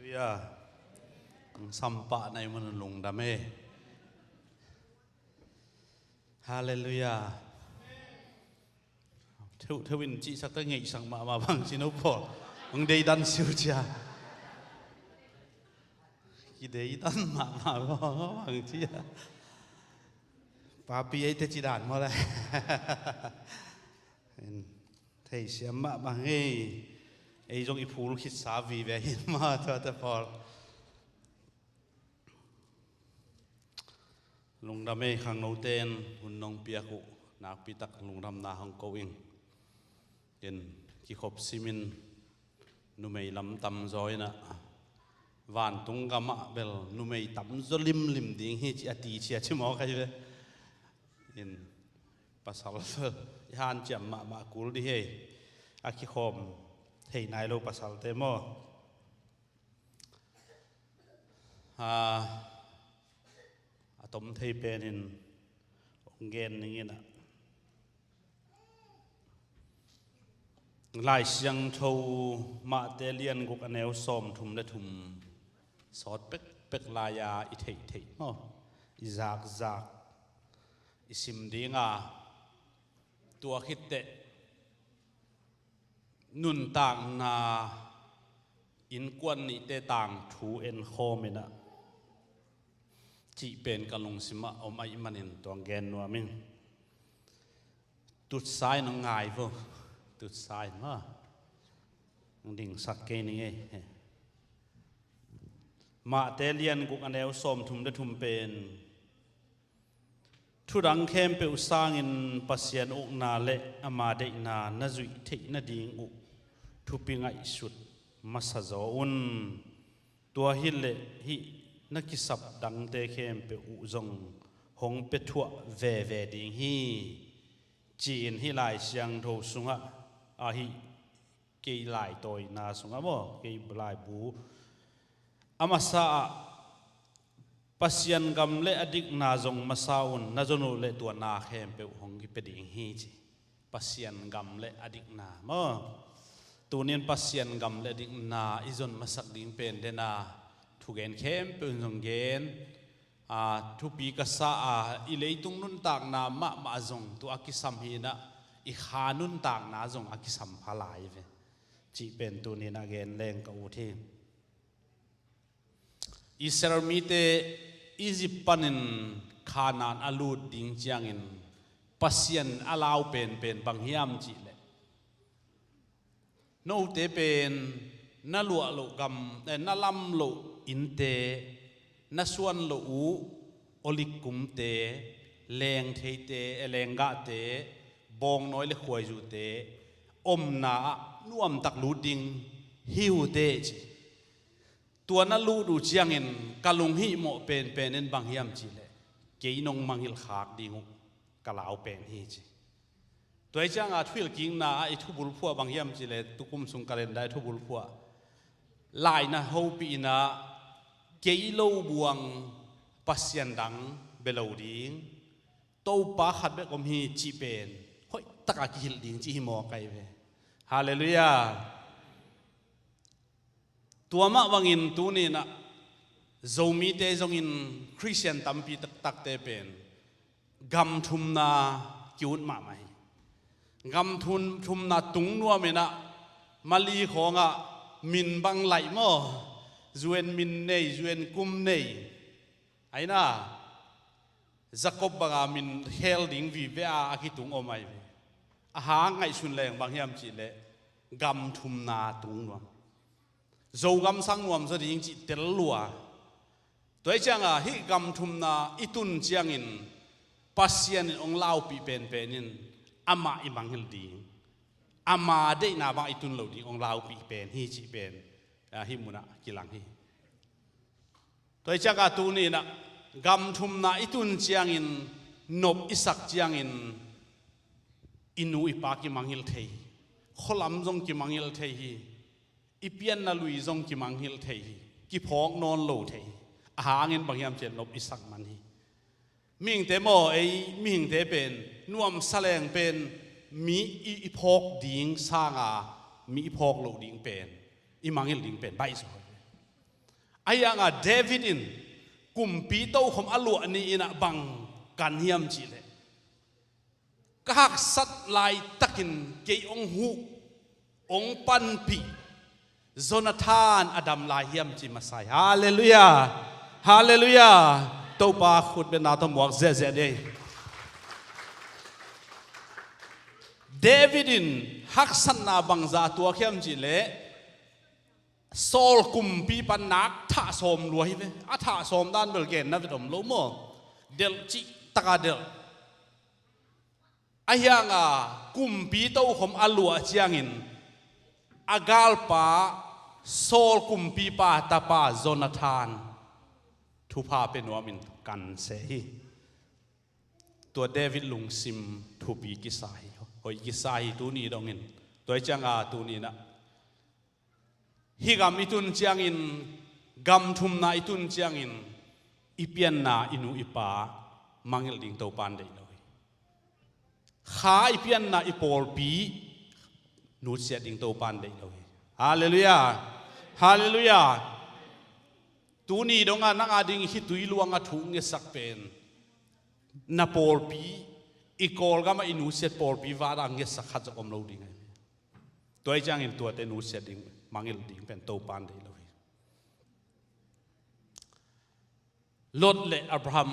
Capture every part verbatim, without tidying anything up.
Halleluiah. Sampah na i man un lungdam e. Halleluiah. Theuh theuh in cihsak ta, ngeihsak mahmah bang ci no pawl. Hong deidan siu cia. Kideidan mahmah bang cia. Papi ei te ci dan maw le. Theisiam mahmah ngei. Ei zong i phul khitsa vive hi mah tuate pawl. Lungdam ei, khangnote in hun nong piak uh nakpi tak lungdamna hong ko ing. Ken kikhop simin numei lam tamzaw inah, vantung gamah bel numei tamzaw limlim ding hi ci a ti cia ci mawk ahi ve. In pasal i hanciam mahmah kul dih hei. A kikhawm thei nai lo pasalte maw? A, a tom thei penin hong gen ning inah, Lai Siangtho Mate lian guk a neu sawm thum le thum sawt pekpek lai-a i theihtheih maw, i zakzak i sim dinga, tua khitteh nuntakna innkuan nihte tangthu enkhawm inah cih pen ka lungsimah om ahih manin tuang gen nuam ing. Tutsa in hong ngai vo. Tutsa in maw, hong dingsak kei ning ei. Mate lian guk a neu sawm thum le thum pen, thudang khempeuh sangin Pasian ukna le ama deihna na zuih theih nading uh thupi ngaihsut masa zaw un. Tua hileh hih na kisap dangte khempeuh uh zong hong pia thuah veve ding hi, ci-in hih Lai Siangtho sungah, ahi, kei laitawina sungah maw, kei laibu a masa ah, Pasian gam le a dikna zong masa un, na zon uh le tua na khempeuh hong kipia ding hi ci. Pasian gam le a dikna maw? Tunin Pasian gam le a dikna i zon masak ding pen dena thugen khempeuh in zong gen. A, thupi ka sa a, i leitung nuntakna mahmah zong tua kisam hinah, i kha nuntakna zong a kisam pha lai ve. Cih pen tuninah gen leng ka ut hi. Israel mite Egypt panin Kanaan a lut ding ciangin Pasian a lau penpen bang hiam cihleh, note pen na luah loh gam, eh, na lam loh innte, na suan loh uh olik kumte, lengtheite, eh, lenggahte, bawngnawi le khuaizute omna ah nuamtak lut ding hi uh teh ci. Tua na lut uh ciangin ka lunghihmawh penpen in bang hiam cihleh, kei nong mangngilh khak ding uh ka lau pen hi ci. Tua hi cianga thuhilhkikna ah i thubulphuh bang hiam cihleh, tukum sung calendar i thubulphuh, laina hopih inah kei lo buang pasian dang bia lo ding, Topa khat bek om hi cih pen hoihtaka kihilh ding cih hi mawk ahi ve. Halleluiah. Tua mah bangin tuninah Zomite zongin Khristian tampi taktakte pen gam thumna ki-ut mahmah hi. Gam thum, thumna tung nuaminah Mali khawngah min bang laih maw? U N min nei, U N kum nei. Aina Jacob banga min khel ding vive a a kitung om ahi ve. A hang ngaihsun leng bang hiam cihleh gam thumna tung nuam, Zogam sang nuam zaw ding cih tel lua. Tua hi cianga hih gam thumna i tun ciangin Pasian in hong laupih penpen in amah i mangngilh ding, ama deihna bang i tun lo ding hong laupih pen hi cih pen, ah, hih munah kilang hi. Tua hi cianga tuninah gam thumna i tun ciangin, nop i sak ciangin i nu i pa kimangngilh thei hi. Khualam zong kimangngilh thei hi. I pianna lui zong kimangngilh thei hi. Kiphawk nawn lo thei hi. A hangin bang hiam cihleh nop i sak man hi. Mihingte maw, ei mihingte pen nuamsa leng pen mi i, i phawk ding sanga mi i phawk loh ding pen, i mangngilh ding pen baih zaw hi. Ahi hangah David in kumpi tokhom a luah ni-in ah bang kan hiam cihleh, ka haksat laitakin kei hong huh, hong panpih Jonathan a dam lai hiam ci masa hi. Halleluiah. Halleluiah. Topa khutbetna tawh muak ziahziah ni. David in haksatna bangzah a tuak hiam cihleh, Saul kumpi pan nak thah sawm lua hi ve. A thah sawm dan bel genna vet om lo maw? Delh cih taka delh. Ahi hangah kumpi tokhom a luah ciangin a galpa Saul kumpipa tapa Jonathan thupha pia nuamin kan seh hi. Tua David lungsim thupi kisa hi, hoih kisa hi tuni dongin. Tua hi ciangah tuni-in ah hih gam i tun ciangin, gam thumna i tun ciangin, i pianna i nu i pa mangngilh ding Topa'n deih lo hi. Kha i pianna i pawlpi nusiat ding Topa'n deih lo hi. Halleluiah. Halleluiah. Tuni dongah nang a ding hih tui luangah thu ngetsak pen na pawlpi, i Kawlgamah i nusiat pawlpi vanah ngetsak khat zong om lo ding ahi. Tua hi ciangin tuate nusiat ding, mangngilh ding pen Topa'n deih lo hi. Lot le Abraham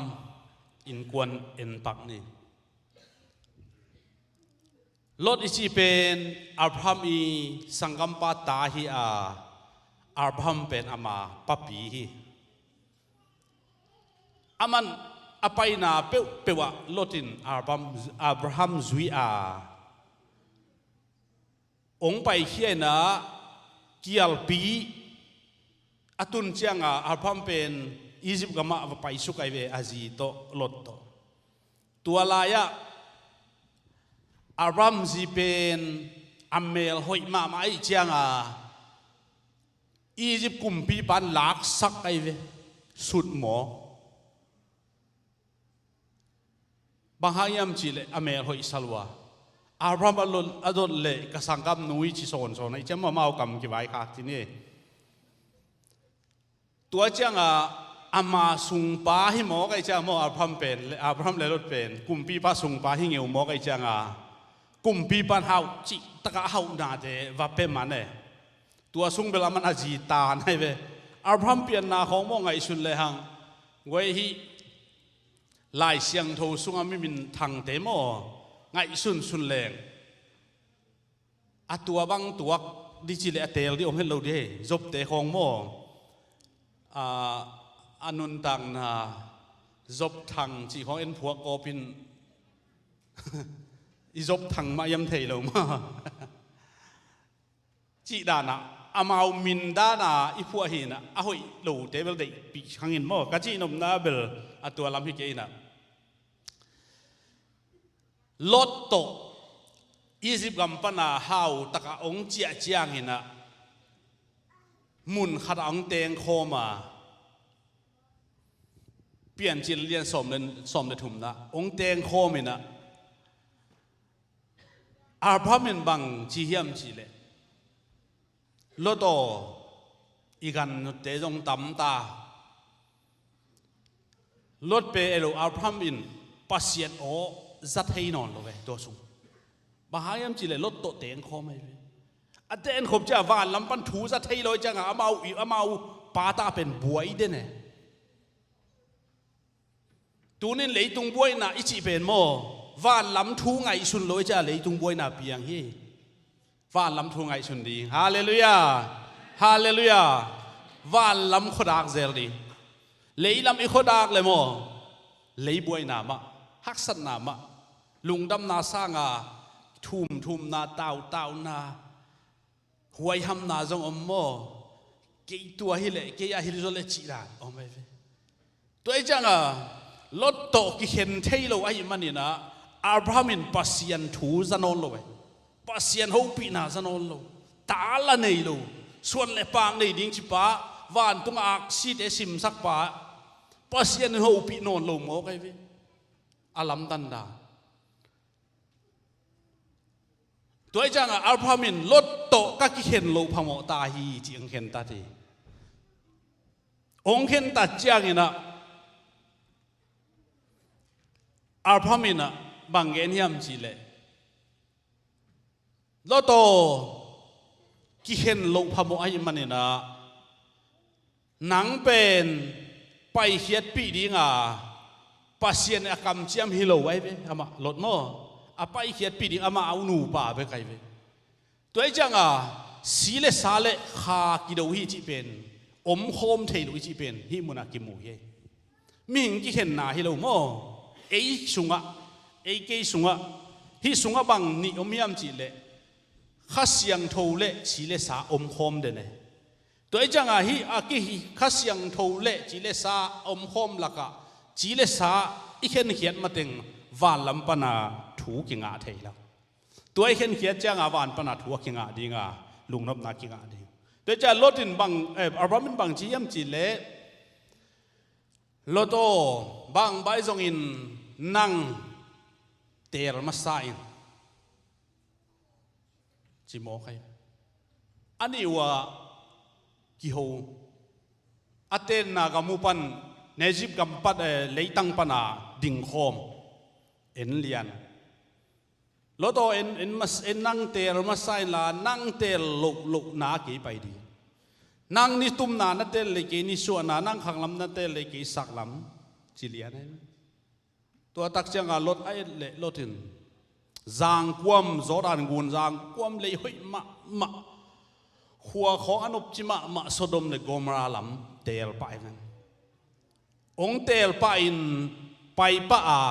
innkuan en pak ni. Lot i cih pen Abraham i sanggampa ta hi a, Abraham pen ama papi hi. Aman a paina peuhpeuh ah Lot in Abraham, Abraham zui a, hong paikhia in ah, kialpi a tun ciangah Abraham pen Egypt gamah va paisuk ahi ve, a zi tawh, Lot tawh. Tua lai-ah Abraham zi pen a mel hoih mahmah ahih ciangah Egypt kumpipa'n laksak ahi ve, sut mawk. Bang hang hiam cihleh a mel hoih sa lua. Abraham a lot, a lot leh ka sanggamnu hi ci sawnsawn ahih ciang amau kam kivaikhak ci ni. Tua ciangah ama sungpa hi mawk ahih ciangah maw, Abraham pen le, Abraham le Lot pen kumpipa sungpa hi ngeu mawk ahih ciangah kumpipa'n hauh cih takah a hauhnate va pia man e. Tua sung bel aman a zi tan ahi ve. Abraham pianna khawng maw ngaihsun lehang, guai hih Lai Siangtho sungah mi minthangte maw ngaihsunsun leng, a tua bang tuak ding cihleh a teel ding om het lo ding hi. Jobte khawng maw, a, a nuntakna Job thang cih khawng en phuak kawpin i Job thang mah hiam thei lo maw? Cih danah amau min dana i phuah hi in ah, a hoih lote bel deihpih hangin maw, ka cihnopna bel a tua lam hi kei in ah. Lot tawh Egypt gam pana hau takah hong ciah ciangin ah, mun khatah hong tengkhawm a, Piancil lian sawm le, sawm le thumna hong tengkhawm in ah, Abraham in bang ci hiam cihleh, Lot aw, i ganlutte zong tam ta. Lot pen ei lo, Abraham in Pasian aw za thei nawn lo ve tua sung. Bang hang hiam cihleh Lot tawh tengkhawm ahi ve. A tengkhawm ciah vanlam pan thu za thei lo ahih ciangah amau, amau pa ta pen buai den e. Tunin leitung buaina i cih pen maw, vanlam thu ngaihsun lo i cih a leitung buaina piang hi. Vanlam thu ngaihsun ding. Halleluiah. Halleluiah. Vanlam khuadak zel ding. Leilam i khuadak le maw, lei buaina mah, haksatna mah, lungdamna sanga thumthumna, tautauna, huaihamna zong om maw? Kei tua hileh, kei a hil zaw le cih dan om ahi ve. Tua ahih ciangah Lot tawh kikhen thei lo ahih manin ah, Abraham in Pasian thu za nawn lo e. Pasian hopihna za nawn lo. Ta la nei lo. Suan le paak nei ding cipa, vantungah aksite simsakpa, Pasian in hopih nawn lo mawk ahi ve. A lamdang dan. Tua ahih ciangah Abraham in Lot tawh ka kikhen loh phamawh ta hi ci-in khen ta hi. Hong khentat ciangin ah, Abraham in ah bang gen hiam cih leh, Lot aw, kikhen loh phamawh ahih manin ah, nang pen paikhiatpih ding a, Pasian in a kamciam hi lo ahi ve, amah Lot maw. A paikhiatpih ding amah a nupa bek ahi ve. Tua ahih ciangin si le sa le kha kido hi cih pen, omkhawm thei lo hi cih pen hih munah kimu hi. Mihing kikhenna hi lo maw. Ei sungah, ei kei sungah, hih sungah bang nih om hiam cih leh, Kha Siangtho le si le sa omkhawm den e. Tua ahih ciangin hih a kihi Kha Siangtho le si le sa omkhawm lakah, si le sa i khenkhiat mateng vanlam pana thu kingah thei lo. Tua i khenkhiat ciangin van pana thu a kingah ding a, lungnopna kingah ding. Tua ahih ciangin Lot in bang, eh, Abraham in bang ci hiam cih leh, Lot aw, bang bai zongin nang teel masa in, ci mawk hi. A nih uh ah kiho, a tenna gam uh pan, Egypt gam pan, eh, leitang pana dingkhawm en lian. Lot aw, en, en mas, en nang teel masa inla, nang teel loh, lohna kei pai ding. Nang nitumna na teel le kei nisuahna, nang khanglam na teel le kei saklam, ci lian ahi. Tua tak ciangin Lot a et leh Lot in zangkuam, Jordan gun zangkuam lei hoih mahmah, khua khawng a nopci mahmah Sodom le Gomorrah lam teel pah hi ven. Hong teel pah in pai pah a,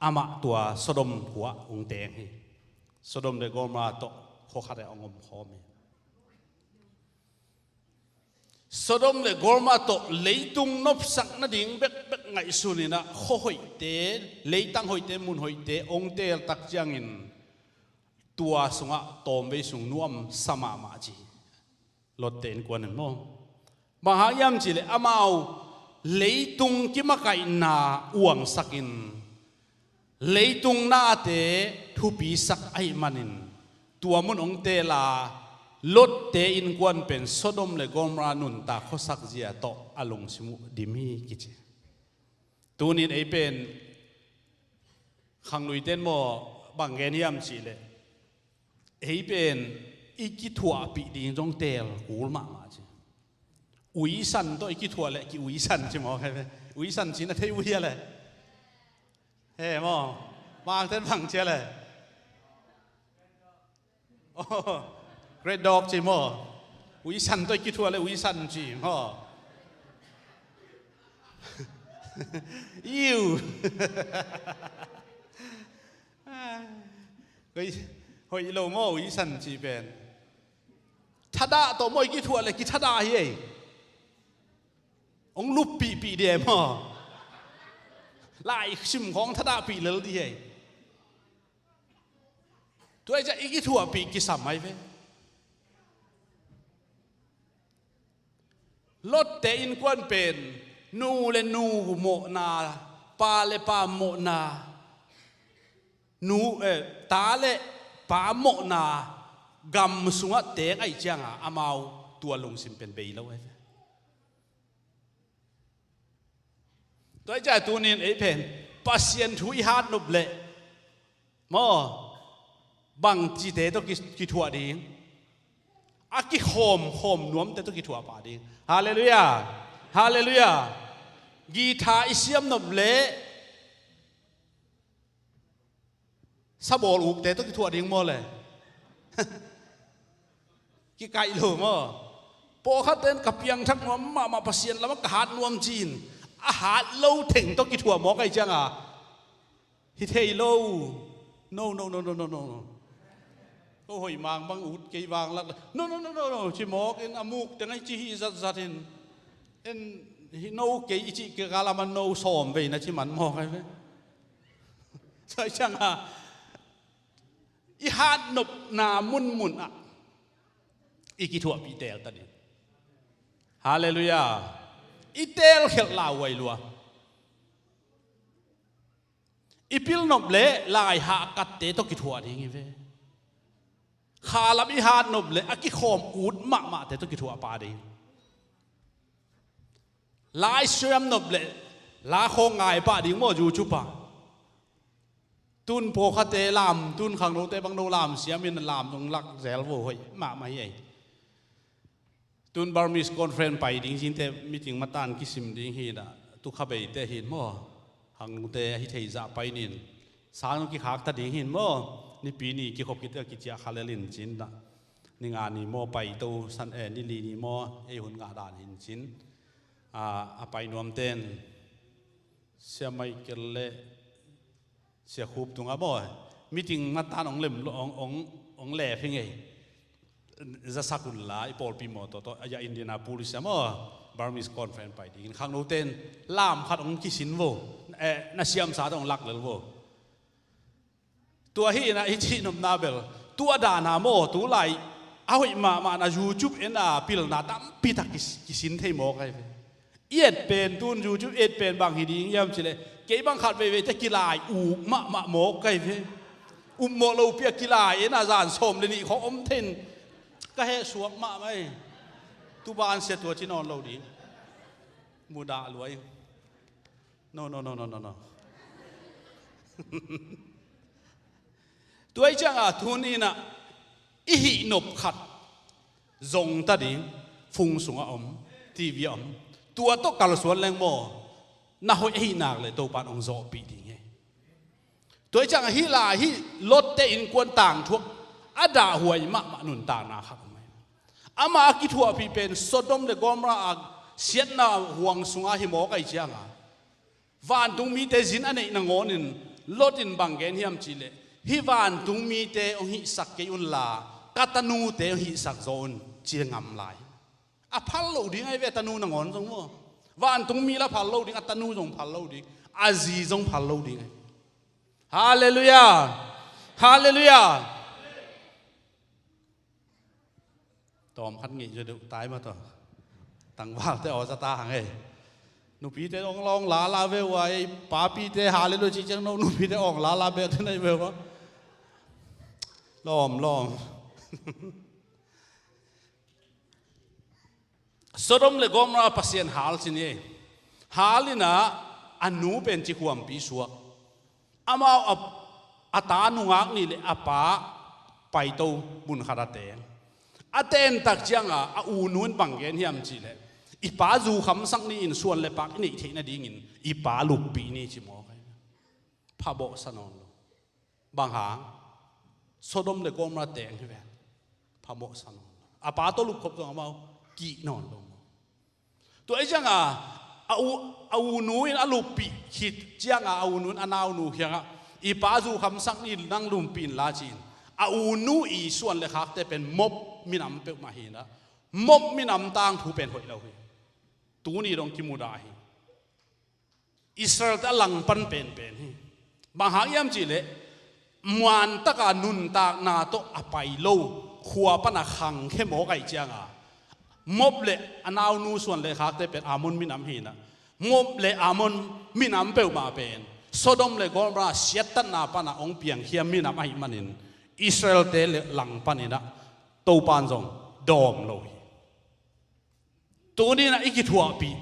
amah tua Sodom khua hong teng hi. Sodom le Gomorrah tawh khua khat ah hong omkhawm hi. Sodom le Gomorrah tawh leitung nopsak nading bekbek ngaihsun in ah, khua hoihte, leitang hoihte, mun hoihte hong teel tak ciangin tua sungah tawmvei sung nuamsa mahmah ci hi. Lotte innkuan in maw. Bang hang hiam cih leh amau leitung kimakaihna uangsak in, leitung nate thupisak ahih manin, tua mun hong teel a, Lotte innkuan pen Sodom le Gomorrah nuntak khuasak zia tawh a lungsim uh dim hi kici. Tunin ei pen khangluite in maw bang gen hiam cih leh, ei pen i kithuahpih ding zong teel kul mahmah ci. Uisan tawh i kithuah leh ki uisan ci maw, uisan ci na thei uh hia leh? He maw, mangten bang cia leh? Oh, great dog ci maw. Uisan tawh i kithuah leh uisan ci maw. Iu. Hoih, hoih lo maw, uisan ci pen. Thadah tawh maw i kithuah leh kithadah hi ei. Hong luppihpih dih ei maw. Lai sim khawng thadahpih lel dih ei. Tua ahih ciang i kithuahpih kisam ahi ve. Lotte innkuan pen nu le nu mawhna, pa le pa mawhna, nu, eh, ta le pa mawhna gam sungah teng ahih ciangin amau tua lungsim pen bei lo ahi ve. Tua ahih ciang tunin ei pen Pasian thu i hat nop leh maw, bangcite tawh ki, kithuah ding? A kikhawmkhawm nuamte tawh kithuah pah ding. Halleluiah. Halleluiah. Guitar i siam nop leh sabawl ukte tawh kithuah ding maw leh? Kikaih lo maw. Pawlkhatte in ka piangthak nuam mahmah, Pasian lamah ka hat nuam ci-in a hat lo theng tawh kithuah mawk ahih ciangin hi thei lo. No, no, no, no, no, no. Ko hoih mang bang ut kei vang lak. No, no, no, no, no. Ci mawk in a muk teng ahi ci hi zatzat in. En hi no kei i cih kikal a man no sawm vei na ci man mawk ahi ve. Tua ahih ciangin i hatnopna munmun ah i kithuahpih teel ta ding. Halleluiah. I teelkhelh lauhuai lua. I pilnop leh lai hahkatte tawh kithuah ding hi ve. Khalam i hatnop leh a kikhawm ut mahmahte tawh kithuah pah ding. Lai siam nop le la khawng ngai pah ding maw YouTube ah. Tun pawlkhatte lam, tun khangnote bang no lam siamin lam zong lak zel vo hoih mahmah hi ei. Tun Burmese conference pai ding cinte meeting matan kisim ding hi na, tu kha beite hin maw. Khangnote hi thei zah pai nin. Sang kikhak ta ding hin maw. Nipi ni kikhop kite kiciah kha lel in cin na. Ni nga ni maw pai to san e, ni li ni maw ei hun ngah dan hin cin. A, a pai nuam ten Sia Michael le Sia Khup tungah maw, meeting matan ong lem, ong, ong, ong lep hi ngei. Zasak unla i pawlpi maw tawh tawh a ya Indianapolis ah maw, Burmese conference pai dingin khangnoten lam khat ong kisin vo. Eh, na siamsa tawh ong lak lel vo. Tua hi inah i cihnopna bel tua dana maw, tu lai a hoih mahmahna YouTube ena pilna tampi tak kis-, kisin thei maw kai ve. I et pen tun YouTube et pen bang hi ding hiam cileh, kei bang khat veivei te kilai uk mahmah mawk kai ve. Upmawh lopi a kilai ena zan sawm le nih khawng om thein ka heh suak mahmah ei. Tu ban sia tua ci nawn lo ding. Mudah luai. No, no, no, no, no, no. Tua i cianga tun inah i hih nop khat zong ta ding, phung sungah om, TV ah om. Tua tawh kalsuan leng maw, na hoih ahi nak le Topan ong zawhpih ding hi. Tua i cianga hih lai hih Lot te innkuan tangthu ah a dahhuai mahmah nuntakna khat om hi. Ama a kithuahpih pen Sodom le Gomorrah a siatna huang sunga hi mawk ahi cianga. Vantungmite zin a neih nangawnin Lot in bang gen hiam cihleh, hih vantungmite hong hihsak kei unla, ka tanute hong hihsak zaw un, ci ngam lai. A phal lo ding ahi ve, tanu nangawn zong maw. Vantungmi la phal lo ding, a tanu zong phal lo ding, a zi zong phal lo ding ahi. Halleluiah. Halleluiah. Tawm khat ngeih zaw deuh tai mah tawh. Tangvalte aw za ta hang ei. Nupite ong lawng lala ve uh a ei, papite halleluiah cih ciang no, nupite ong lala bek te nei ve uh a. Lawm, lawm. Sodom le Gomorrah Pasian hal ci ni ei. Hal inah a nu pen cikhuampi suak. Amau a, a ta nungak nih le a pa paito mun khat a teng. A tentak cianga a u nu in bang gen hiam cihleh, i pa zu khamsak ni in suan le pak i neih theih nadingin i pa luppih ni ci mawk ahi. Phamawhsa nawn lo. Bang hang? Sodom le Gomorrah teng hi ve. Phamawhsa nawn lo. A pa tawh lupkhop zong amau kih nawn lo. Tua i cianga a u, a u nu in a luppih khit cianga a u nu in a nau nu kiangah, i pa zu khamsak ni, nang luppih inla ci-in a u nu i suan le khakte pen Moab minam peuhmah hi inah, Moab minam tangthu pen hoih lo hi. Tuni dong kimudah hi. Israel te a langpan penpen hi. Bang hang hiam cihleh, muantaka nuntakna tawh a pai lo khua pana khangkhia mawk ahi cianga, Moab le a naunu suan le khakte pen Ammon minam hi inah, Moab le Ammon minam peuhmah pen Sodom le Gomorrah siattatna pana hong piangkhia minam ahih manin Israel te le langpan inah Topan zong dawm lo hi. Tuni inah i kithuahpih,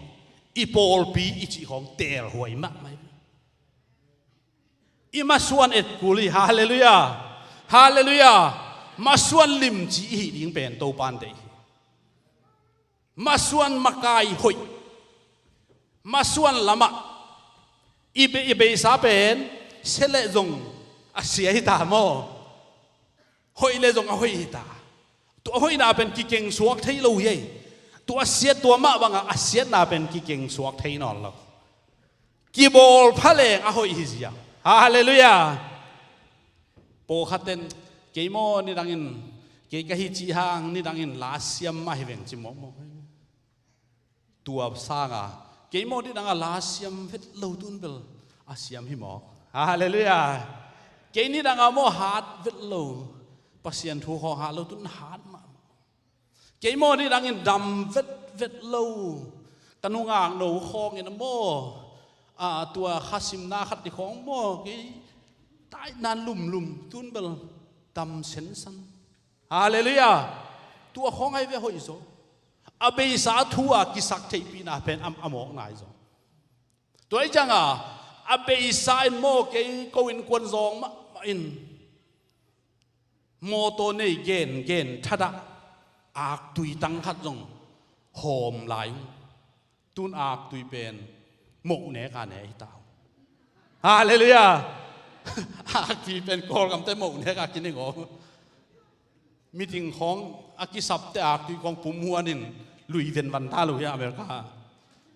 i pawlpi i cih khawng teelhuai mahmah hi. I masuan etkul hi. Halleluiah. Halleluiah. Masuan limci i hih ding pen Topan deih hi. Masuan makai hoih, masuan lamah i be-, i beisa pen sia leh zong a sia hi ta maw. Hoih le zong a hoih hi ta. Tua a hoihna pen kikeng suak thei lo hi ei. Tua a siat tua mah banga a siatna pen kikeng suak thei nawn lo. Kibawl pha leng a hoih hi zia. Halleluiah. Pawlkhatten kei maw nidangin, kei ka hi cih hang nidangin la siam mah hi veng ci mawkmawk. Tua sanga kei maw nidanga la siam vet lo tun bel a siam hi mawk. Halleluiah. Kei nidanga maw hat vet lo, Pasian thu khawng hat lo tun hat mahmah. Kei maw nidangin dam vetvet lo, ka nungak no khawngin maw, a, tua khasimna khat ni khawng maw, kei taitnan lumlum tun bel dam sensan. Halleluiah. Tua khawng ahi ve hoih zaw. A beisa thu a kisak theihpihna pen a, a mawkna hi zaw. Tua hi cianga a beisa in maw kei ko innkuan zawng mahmah in mawtaw nei gengen thadah aktui tang khat zong hawm lai ung. Tun aktui pen moh neka ne hi ta uh. Halleluiah. Aktui pen Kawlgamte moh neka kining aw. Meeting khawng a kisapte aktui khawng pum huanin lui venvan ta lo hi America.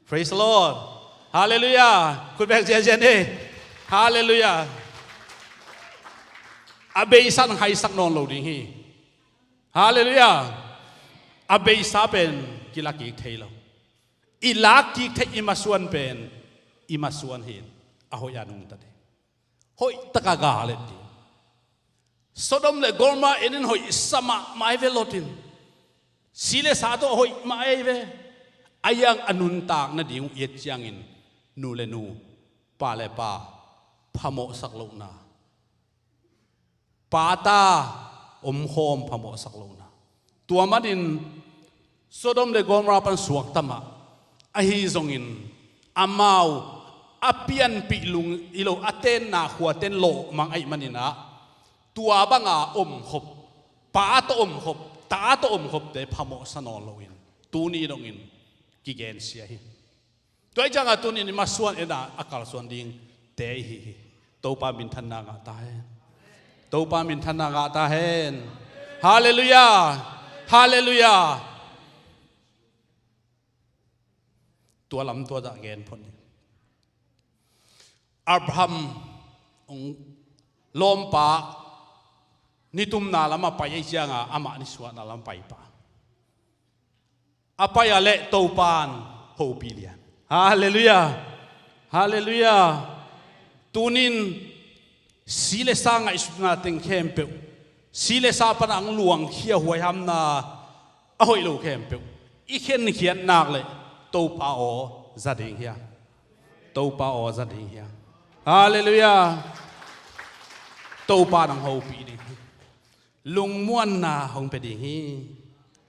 Praise the Lord. Halleluiah. Khut beng zianzian hi. Halleluiah. A beisa in haisak nawn lo ding hi. Halleluiah. A beisa pen kilak kik thei lo. I lak kik theih i masuan pen i masuan hi. A hoih a nungta ding. Hoih taka gal et ding. Sodom le Gomorrah en in hoih sa mahmah hi ve Lot in. Si le sa tawh hoih mah ei ve. A iang a nuntak nading uh i et ciangin nu le nu, pa le pa phamawhsak lohna, pa ta omkhawm phamawhsak lohna. Tua manin Sodom le Gomorrah pan suakta mah. Ahi zongin amau a pianpih lung hi lo, a tenna khua ten lawhmang ahih manin ah tua banga omkhop, pa tawh omkhop, ta tawh omkhopte phamawhsa nawn loin tuni dongin kigensia hi. Tua hi cianga tunin i masuan en a, a kalsuan dingte i hi hi. Topa minthanna ngah ta hen. Topa minthanna ngah ta hen. Halleluiah. Halleluiah. Tua lam tua dah gen phot ni. Abraham hong lawmpa nitumna lam a pai ahih cianga amah nisuahna lam pai pah. A pai a leh Topan hopih lian. Halleluiah. Halleluiah. Tunin si le sa ngaihsutna teng khempeuh, si le sa pana ang luangkhia huaihamna a hoih lo khempeuh i khenkhiat nak leh Topa aw za ding hiam? Topa aw za ding hiam? Halleluiah. Topa nang hopih ding hi. Lungmuanna hong pia ding hi.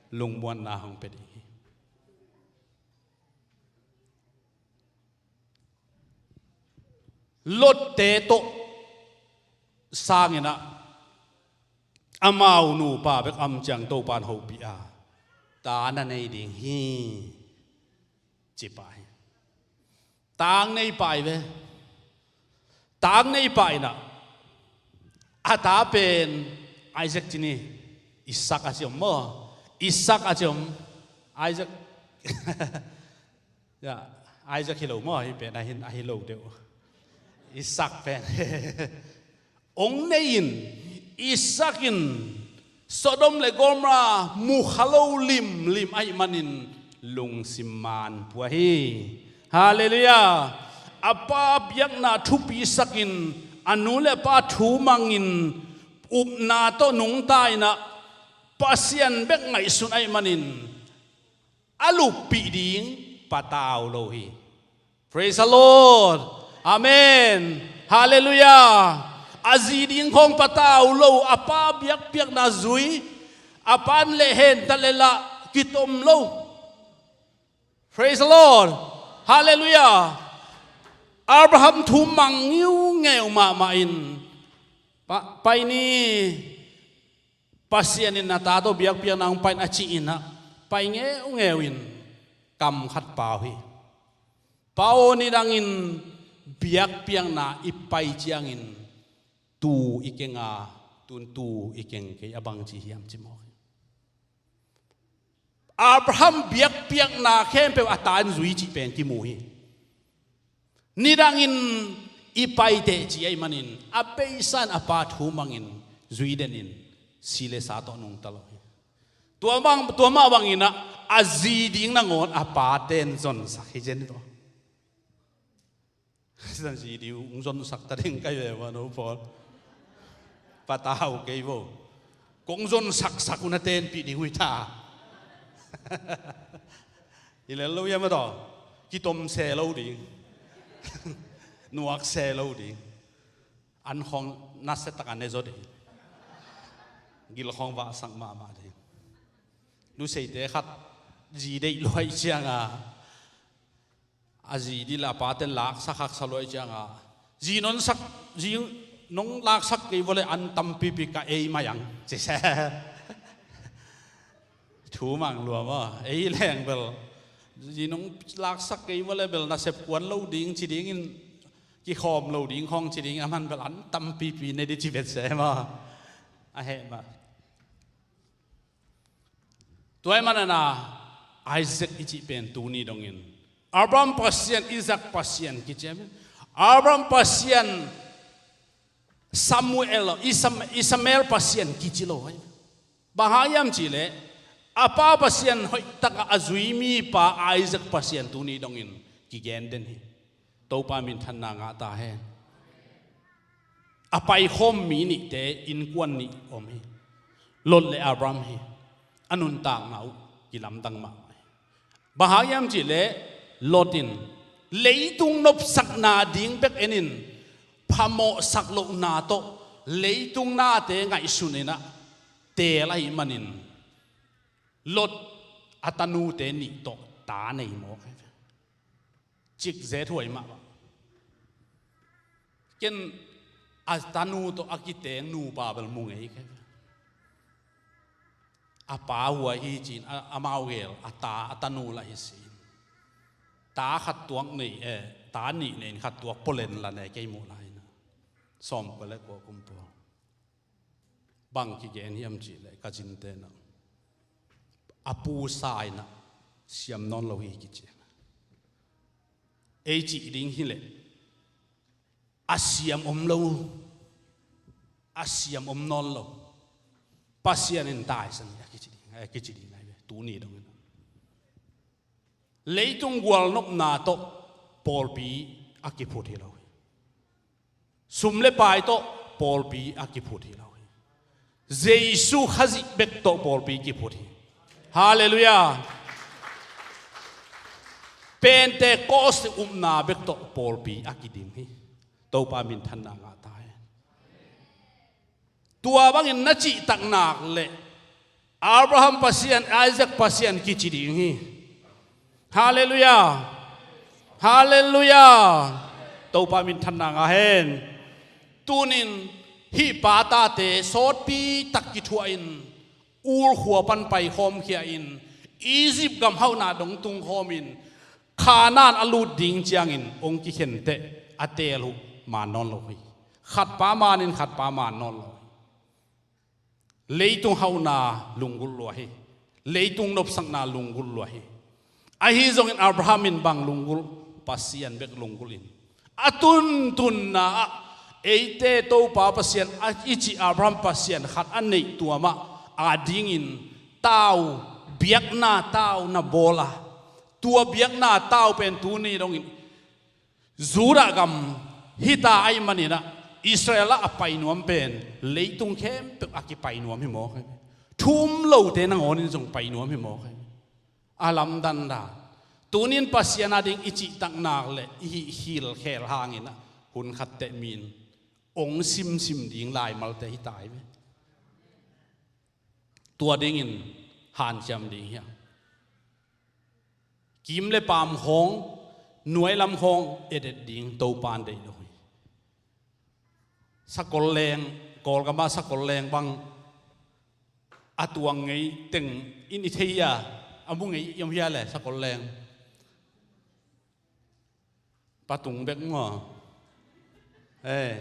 Lungmuanna hong pia ding hi. Lotte tawh sanginah amau nupa bek am ciang Topan hopih a, ta na nei ding hi, ci pah hi. Tang nei pah hi ve. Tang nei pah inah a ta pen Isaac ci ni. Isak a ci om maw? Isak a ci om. Isaac. Ya, Isaac hi lo maw? Hi pen a hin, a hi lo deuh. Isak pen. Ong nei in, Isak in Sodom le Gomorrah mukha lo limlim ahih manin lungsim man pua hi. Halleluiah. A pa biakna thupisakin a nu le pa thu mangin upna tawh nungta inah Pasian bek ngaihsun ahih manin a luppih ding patau lo hi. Praise the Lord. Amen. Halleluiah. A zi ding khawng patau lo, a pa biakpiakna zui, a pan leh hen ta leh lah kitom lo. Praise the Lord. Halleluiah. Abraham thu mang ngiungeu mahmah in pa, pai ni. Pasian in a ta tawh biakpiakna hong pai in a cih inah pai ngeungeu in kam khat pau hi. Pau nidangin biakpiakna i pai ciangin tu i keng a, tun tu i keng kei a bangci hiam ci mawk hi. Abraham biakpiakna khempeuh a ta in zui cih pen kimu hi. Nidangin i paiteh ci ahih manin a beisa in a pa thu mangin zui denin si le sa tawh nungta lo hi. Tua bang, tua mah banginah a zi ding nangawn a paten zonsak hi zen hi tawh. Zi ding hong zonsak ta ding kai ve maw no Paul? Patau kei vo. Kong zonsaksak un a tenpih ding uh hi ta. I lel lo hiam a tawh? Kitom se lo ding. Nuak se lo ding. An khawng nasia takin ne zaw ding. Gil khawng vahsak mahmah ding. Nuseite khat zi deih luai cianga, a zi dil a paten laksak haksa luai cianga, zi nong sak, zi nong laksak kei vua le an tampipi ka ei mai ang, ci se. Thu mang lua maw, ei leng bel zi nong laksak kei vua le bel nasep kuan lo ding ci dingin, kikhawm lo ding khawng ci ding, aman bel an tampipi ne di ci vet se maw. A heh mah. Tua ahih manin a Isaac i cih pen tuni dongin Abraham Pasian, Isaac Pasian kici hi. Abraham Pasian, Samuel, Isam-, Ishmael Pasian kici lo hi. Bang hang hiam cihleh a pa Pasian hoihtak a zui mipa Isaac Pasian tuni dongin kigen den hi. Topa minthanna ngah ta hen. A paikhawm mi nihte innkuan nih om hi. Lot le Abraham hi. A nuntakna uh kilamdang mahmah hi. Bang hang hiam cihleh Lot in leitung nopsakna ding bek en in, phamawhsak lohna tawh leitung nate ngaihsun in ah teel ahih manin Lot a tanute nih tawh ta nei mawk hi. Cikzet huai mahmah. Ken a tanu tawh a kiteng nupa bel mu ngei kei. A pa huai hi ci-in a, amau gel a ta, a tanu lah hi si. Ta khat tuak nei, eh, ta nih nei in khat tuak pua len la ne kei mu lai na. Sawmkua le kua kum tua. Bang kigen hiam cihleh ka cinte na, a pusa in ah siam nawn lo hi kici. Ei cih ding hileh a siam om lo, a siam om nawn lo. Pasian in taisan hi a kici ding, a kici ding ahi ve, tuni dongin. Leitung gualnopna tawh pawlpi a kiphut hi lo hi. Sum le pai tawh pawlpi a kiphut hi lo hi. Jesu Khazih bek tawh pawlpi kiphut hi. Halleluiah. Pentecost upna bek tawh pawlpi a kidim hi. Topa minthanna ngah ta hen. Tua bangin na cihtak nak leh Abraham Pasian, Isaac Pasian kici ding hi. Halleluiah. Halleluiah. Topa minthanna ngah hen. Tunin hih pa tate sawtpi tak kithuah in, Ur khua pan paikhawm khia in, Egypt gam hauhna dong tungkhawm in, Khanaan a lut ding ciangin hong kikhenteh a teel uh man nawn lo hi. Khatpa manin khatpa man nawn lo hi. Leitung hauhna lunggulh lua hi. Leitung nopsakna lunggulh lua hi. Ahi zongin Abraham in bang lunggulh? Pasian bek lunggulh in a tuntunna ah eite Topa Pasian a i cih Abraham Pasian khat a neih tua mah a dingin tau, biakna tau na bawl a, tua biakna tau pen tuni dongin Judah gam hita ahih manin ah Israel ah a pai nuam pen leitung khempeuh a kipai nuam hi mawk hi. Thu um lote nangawnin zong pai nuam hi mawk hi. A lamdang dan. Tunin Pasian a ding i cihtak nak leh i hih khilkhel hangin ah hun khat teh min hong simsim ding laimalte hita hi ve. Tua dingin hanciam ding hi a, kim le paam khawng, nuai lam khawng etet ding Topa in deih lo hi. Sakol leng, Kawlgam ah sakol leng bang a tuang ngei teng in i thei a, a mu ngei i om hia le sakol leng? Patung bek maw? Eh,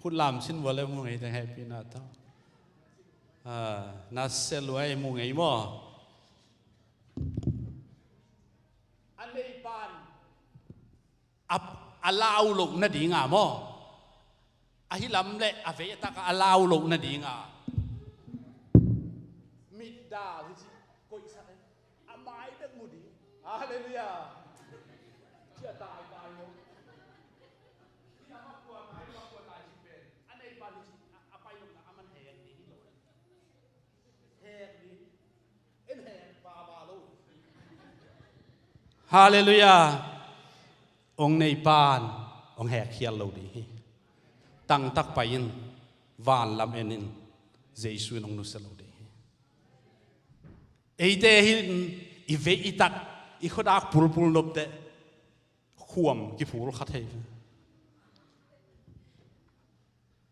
khut lam sin vua le mu ngei teng hehpihna tawh. Ah, na sia luai mu ngei maw? A neipan a, a lau loh nadinga maw? Ahi lam le a vei a taka a lau loh nadinga mitdal hi ci, koihsak hi. A mai bek mu ding. Halleluiah. Ci a tai tai lo. Ci a mak kua tai, mak kua tai ci pen a neipan hi ci, a, a pai lo na a man hek ding hi lo. Hek ding. En hek ba ba lo. Halleluiah. Hong neipan hong hek khial lo ding hi. Tangtak pai in, van lam en in, Jesu in hong nusia lo ding hi. Eite hin I veih i tak, i khuadak pulpul nopteh khuam kiphul kha thei.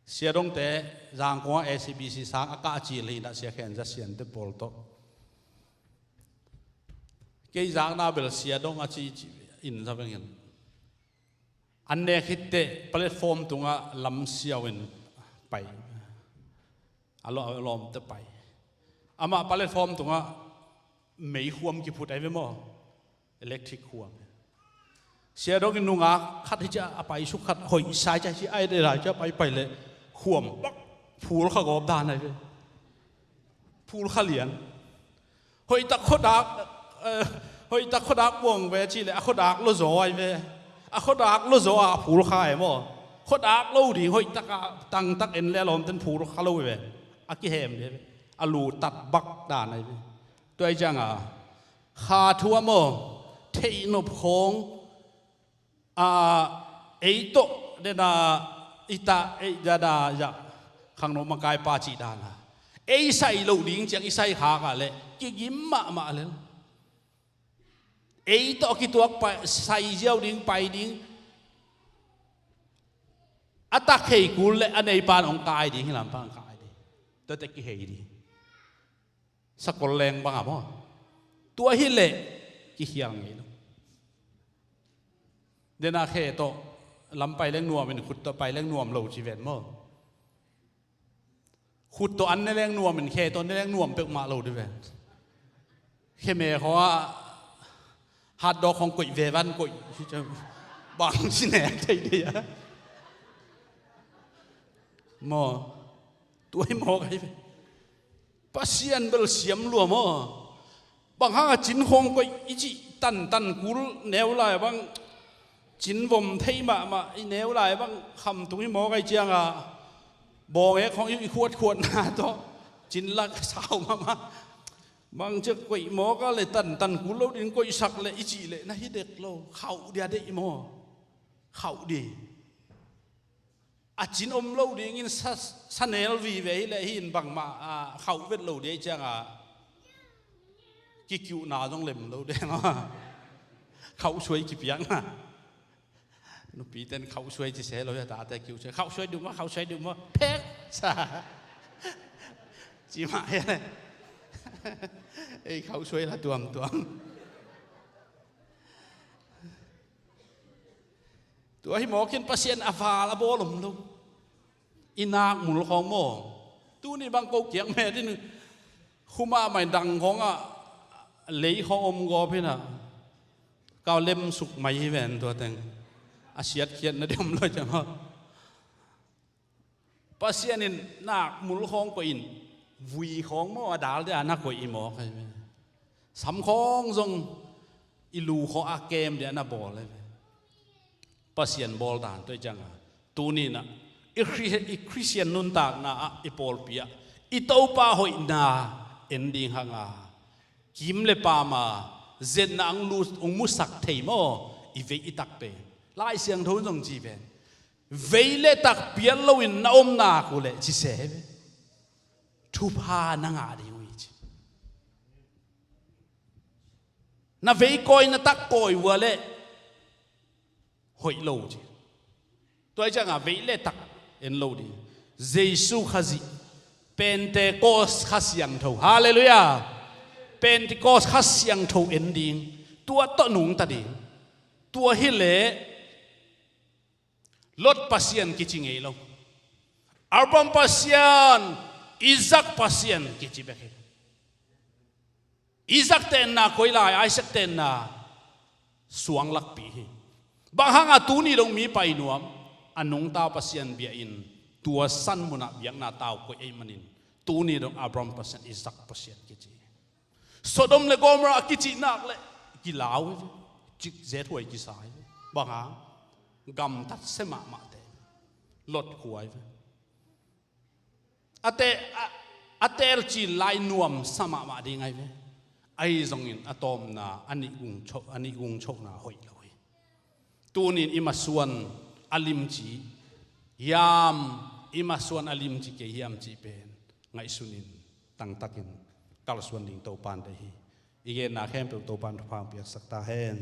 Siadongte Zangkong a S A B C sang a kah cil hi inah Sia Khen Za Siante pawl tawh. Kei zakna bel Siadong a ci ci in za vengin. An nek hitteh platform tungah lam siau in pai. A lo-, a lawmte pai. Amah platform tungah meikhuam kiphut ai ve maw? Electric khuam. Siadong in nungak khat hi ciah a pai suk khat hoih sai ciah hi ai de lai ciah pai pai leh khuam bak phul kha gawp dan ai ve. Phul kha lian. Hoihtak khuadak, eh, hoihtak khuadak buang ve cih leh a khuadak lo zaw ai ve. A khuadak lo zaw a phul kha ai maw? Khuadak lo ding hoihtak a tangtak en le a lawmten phul kha lo ve. A kihem ve. A lu tat bak dan ai ve. Tua ai cianga kha thu a maw? Theihnop khawng a, ei tawh dena i ta ei dada ya khangno makaipa cih dana ei sai loh ding ciang i sai khak ah leh kigim mahmah lel. Ei tawh kituak pai, sai ziau ding, pai ding. A tak hei kul leh a neipan hong kai ding, hi lampan hong kai ding. Tuate kihei ding. Sakol leng bang a maw? Tua hileh kikhial ngei lo. Dena khe tawh lam pai leng nuam in khut tawh pai leng nuam lo ci ven maw? Khut tawh an ne leng nuam in khe tawh ne leng nuam peuhmah lo di ven. Khe me khawng ah hatdawk khawng koih ve van koih. Bang si nek thei di a maw? Tua hi mawk ahi ve. Pasian bel siam lua maw? Bang hanga cin khawng koih i cih tantan kul neu lai bang cin vom thei mahmah i neu lai bang khamtung hi mawk ahi cianga bawng ek khawng i khuatkhuatna tawh cin lak sau mahmah. Bang ciak koih mawk a le tantan kul lo din koihsak le i cih le na hi dek lo. Khauh dia deih maw? Khauh di. A cin om lo dingin sa, sa nel vive hileh hin bangmah a khauh vet lo dei cianga kikiuhna zong lem lo dei maw? Khauh suai kipiakna. Nupiten khauh suai ci se lo hi a, tate kiuh suai. Khauh suai duh maw, khauh suai duh maw. Phek sa. Ci mah hi a le. Ei khauh suai la tuamtuam. Tua hi mawkin Pasian a val a bawl om lo. I nak mul khawng maw? Tuni bang ko kiang me din khumah mai dang khawngah lei khawng om gawp hinah kau lem suk mai hi ven tua teng. A siatkhiatna ding om lo ciang maw? Pasian in nak mul khawng koih in vui khawng maw a dal dia na koih i mawk ahi ve. Sam khawng zong i lu khawng a kem dia na bawl ahi ve. Pasian bawl dan tua i cianga tuninah i Khri-, i Khristian nuntakna ah i pawlpi ah i Topa hoihna en ding hanga kim le pama zetna ang lu, ang musak thei maw? I vei i tak pen Lai Siangtho in zong ci ven. Vei le tak pial loin na om nak uh leh ci se ve. Thupha na ngah ding uh hi ci. Na vei kawi na tak kawi uh a leh hoih lo uh ci. Tua hi cianga vei le tak en lo ding. Jesu Khazih Pentecost Kha Siangtho. Halleluiah. Pentecost Kha Siangtho en ding. Tua tawh nungta ding. Tua hileh Lot Pasian kici ngei lo. Abraham Pasian, Isaac Pasian kici bek hi. Isaac tenna koi lai, Isaac tenna suang lakpi hi. Bang hanga tuni dong mi pai nuam, a nungta Pasian bia in tua san munah biakna tau koih ei manin tuni dong Abraham Pasian, Isaac Pasian kici hi. Sodom le Gomorrah a kicih nak le kilau hi ve. Cik zet huai kisa hi ve. Bang hang gamtat se mahmahte Lot khua hi ve. A te-, a, a telcil lai nuamsa mahmah ding ahi ve. Ahi zongin a tawmna a nih gungcho-, a nih gungchohna hoih lo hi. Tunin i masuan a limci hiam, i masuan a limci kei hiam cih pen ngaihsunin tangtakin kalsuan ding Topan deih hi. I genna khempeuh Topa'n thupha hong piaksak ta hen.